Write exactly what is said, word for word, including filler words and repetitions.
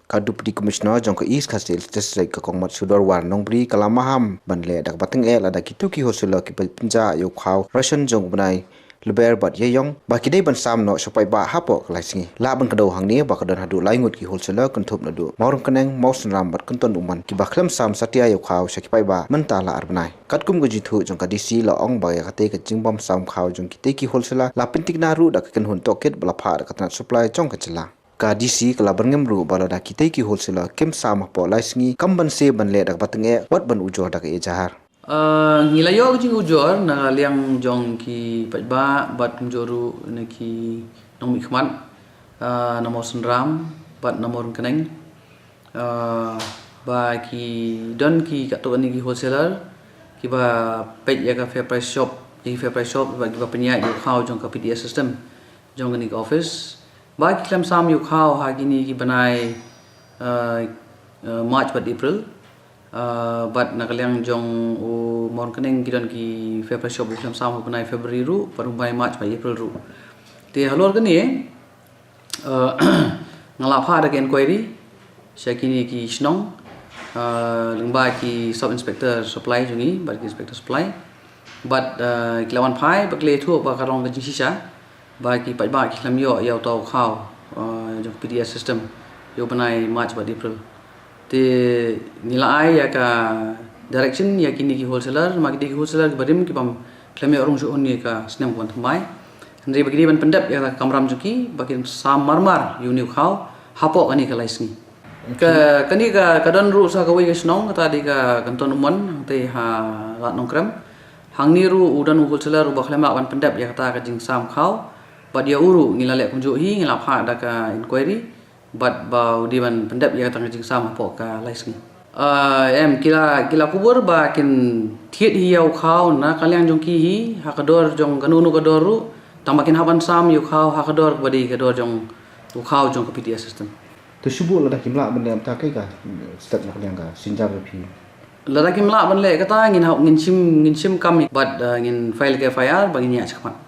Ka Deputy Commissioner jong ka East Khasi Hills District, ka Kong Matsudor War Nongbri, ka la maham ban leh da kaba tyngeh lada kito ki wholesaler kiba pynjah ïa u khaw ration jong u bnai Lber bad Ïaïong ba ki dei ban sam noh sha u paidbah hapoh ka lai sngi. Lah ban kdew hangne ba ka don haduh lai ngut ki wholesaler kynthup naduh Mawryngkneng, Mawsynram bad Kynton Umman kiba khlem sam satia ïa u khaw sha ki paidbah mynta la ar bnai. Katkum ka jingthoh jong ka D C la ong ba ïa katei ka jingbym sam khaw jong kitei ki wholesaler la pyntikna ruh da ka kynhun tohkit ba la phah da ka tnat supply jong ka jylla. Ka D C ka la byrngem ruh ba lada kitei ki wholesaler kim sam hapoh lai sngi, kam banse ban leh da kaba tyngeh, wat ban ujor da ka ejahar. Ah, ngi la ïoh ka jingujor na ka liang jong ki paidbah bad kumjuh ruh na ki nongmihkhmat, ah, na Mawsynram bad na Mawryngkneng. Ah, ba ki don ki katto katne ki wholesaler kiba peit ïa ka Fair Price Shop, ïa ki Fair Price Shop, ba kiba pynïaid ïa u khaw jong ka P D S system jong kane ka office. Ba ki khlem sam ïa u khaw ha kine ki bnai, ah, ah, March bad April. Ah, bad na ka liang jong u Mawryngkneng ki don ki Fair Price Shop ba ki khlem sam ha u bnai February ruh bad u bnai March bad April ruh. Te halor kane, ah, nga la phah da ka inquiry sha kine ki shnong, ah, lyngba ki Sub Inspector Supply jong ngi bad ki Inspector Supply. Bad, ah, ki la wan phai bad ki la ïathuh ba ka long ka jingshisha ba ki paidbah ki khlem ïoh ïa uta u khaw, ah, jong ka P D S system ïa u bnai March bad April. Te ngi la ai ïa ka direction ïa kine ki wholesaler, ma kine ki wholesaler kiba rim kibym khlem ïoh rung shuh ïa ka snem kaba thymmai. Hynrei ba ki dei ban pyndep ïa ka kamram jong ki ba kin sam marmar ïa une u khaw hapoh kane ka lai sngi. Ka, kane ka, ka don ruh sa kawei ka shnong, kata dei ka Kynton Umman, hangtei ha Lad Nongkrem. Hangne ruh u don u wholesaler uba khlem lah ban pyndep ïa kata ka jingsam khaw. Bad ïa u ruh ngi la leh kumjuh hi, ngi la phah da ka inquiry bad ba u dei ban pyndep ïa kata ka jingsam hapoh ka lai sngi. Ah, em, ki la, ki la kubur ba kin thied hi ïa u khaw na ka liang jong ki hi, ha ka dor jong kano kano ka dor ruh, tang ba kin hap ban sam ïa u khaw ha ka dor kaba dei ka dor jong u khaw jong ka P D S system. Te shu buh lada kim lah ban leh mynta, kaei ka step na ka liang ka synjar jong phi? Lada kim lah ban leh kata, ngin hap, ngin shim, ngin shim kam bad, ah, ngin file ka F I R bad ngin ïaid shakhmat.